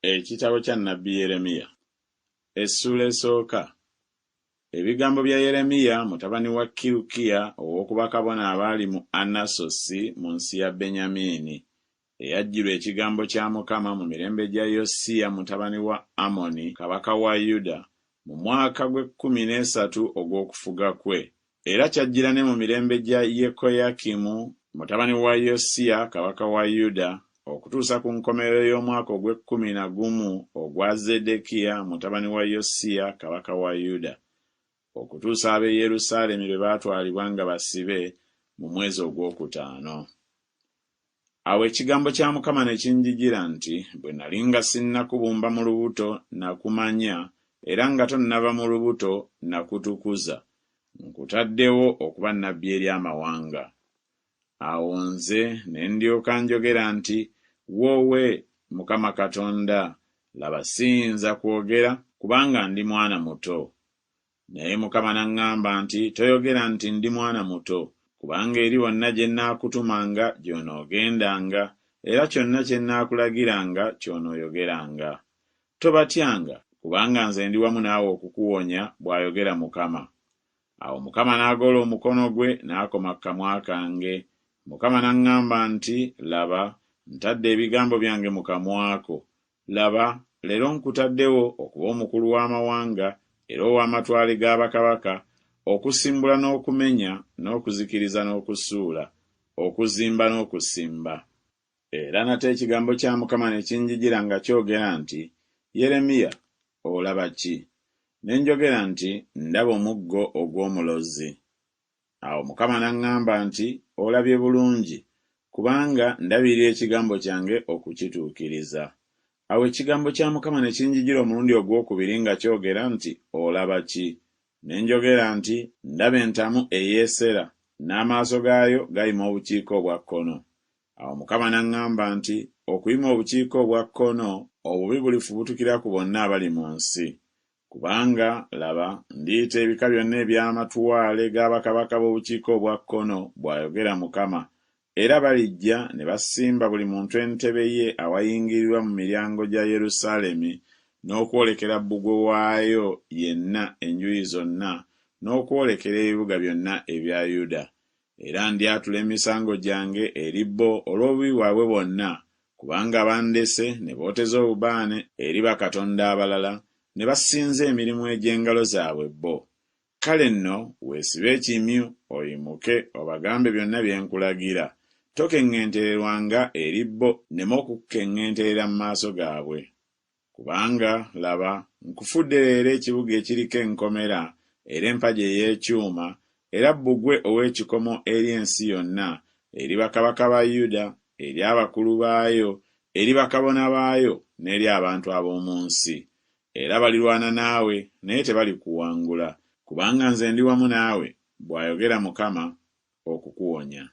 Ekitabo kya nnabbi Yeremiya Essuula esooka. Ebigambo bya Yeremiya mutabani wa Kirukiya ow'oku bakabona abaali mu Anasosi mu nsi ya Benyamiini, eyajjirwa ekigambo kya Mukama mu mirembe gya Yosiya mutabani wa Amoni kabaka wa Yuda mu mwaka gw'ekkumi n'esatu ogw'okufuga kwe, Era kyajjira ne mu mirembe gya Yekoyakimu mutabani wa Yosiya kabaka wa Yuda, okutuusa ku nkomerero y'omwaka ogw'ekkumi na gumu ogwa Zeddekiya mutabani wa Yosiya kabaka wa Yuda, okutuusa ab'e Yerusaalemi lwe baatwalibwa nga basibe mu mwezi ogw'okutaano. Awo ekigambo kya Mukama ne kinjijira nti, Bwe nali nga sinnakubumba mu lubuto nakumanya, era nga tonnava mu lubuto nakutukuza, nkutaddewo okuba nnabbi eri amawanga. Awo nze ne ndyoka njogera nti, Woowe, Mukama Katonda, laba siyinza kwogera, kubanga ndi mwana muto. Naye Mukama n'aŋŋamba nti, Toyogera nti Ndi mwana muto, kubanga eri wonna gye nnaakutumanga gy'onoogendanga, era kyonna kye nnaakulagiranga ky'onooyogeranga. Tobatyanga, kubanga nze ndi wamu naawe okukuwonya, bw'ayogera Mukama. Awo Mukama n'agola omukono gwe n'akoma ku kamwa kange. Mukama n'aŋŋamba nti, Laba, ntadde ebigambo byange mu kamwa ko. Laba, leero nkutaddewo okuba omukulu w'amawanga era ow'amatwale ga bakabaka, okusimbula n'okumenya, n'okuzikiriza n'okusuula, okuzimba n'okusimba. Era nate ekigambo kya Mukama ne kinjijira nga kyogera nti, Yeremiya, olaba ki? Ne njogera nti, Ndaba omuggo ogw'omulozi. Awo Mukama n'aŋŋamba nti, Olabye bulungi, kubanga ndabirira ekigambo kyange okukituukiriza. Awo ekigambo kya Mukama ne kinjijira omulundi ogw'okubiri nga kyogera nti, Olaba ki? Ne njogera nti, Ndaba entamu eyeesera, n'amaaso gaayo gayima obukiika obwa kkono. Awo Mukama n'aŋŋamba nti, Okuyima obukiika obwa kkono, obubi bulifubutukira ku bonna abali mu nsi. Kubanga, laba, ndiyita ebika byonna eby'amatwale ga bakabaka b'obukiika obwa kkono, bw'ayogera Mukama, era balijja ne basimba buli muntu entebe ye awayingirirwa mu miryango gya Yerusaalemi, n'okwolekera bbugwe waayo yenna enjuyi zonna, n'okwolekera ebibuga byonna ebya Yuda. Era ndyatula emisango gyange eri bo olw'obubi bwabwe bwonna, kubanga bandese ne booteza obubaane eri bakatonda abalala, ne basinza emirimu egy'engalo zaabwe bo. Kale nno weesibe ekimyu, oyimuke, obagambe byonna bye nkulagira. Tokeŋŋentererwanga eri bo, nneme okukukeŋŋenterera mu maaso gaabwe. Kubanga, laba, nkufudde leero ekibuga ekiriko enkomera era empagi ey'ekyuma, era bbugwe ow'ekikomo eri ensi yonna, eri bakabaka ba Yuda, eri abakulu baayo, eri bakabona baayo, n'eri abantu ab'omu nsi. Era balirwana naawe, naye tebalikuwangula, kubanga nze ndi wamu naawe, bw'ayogera Mukama, okukuwonya.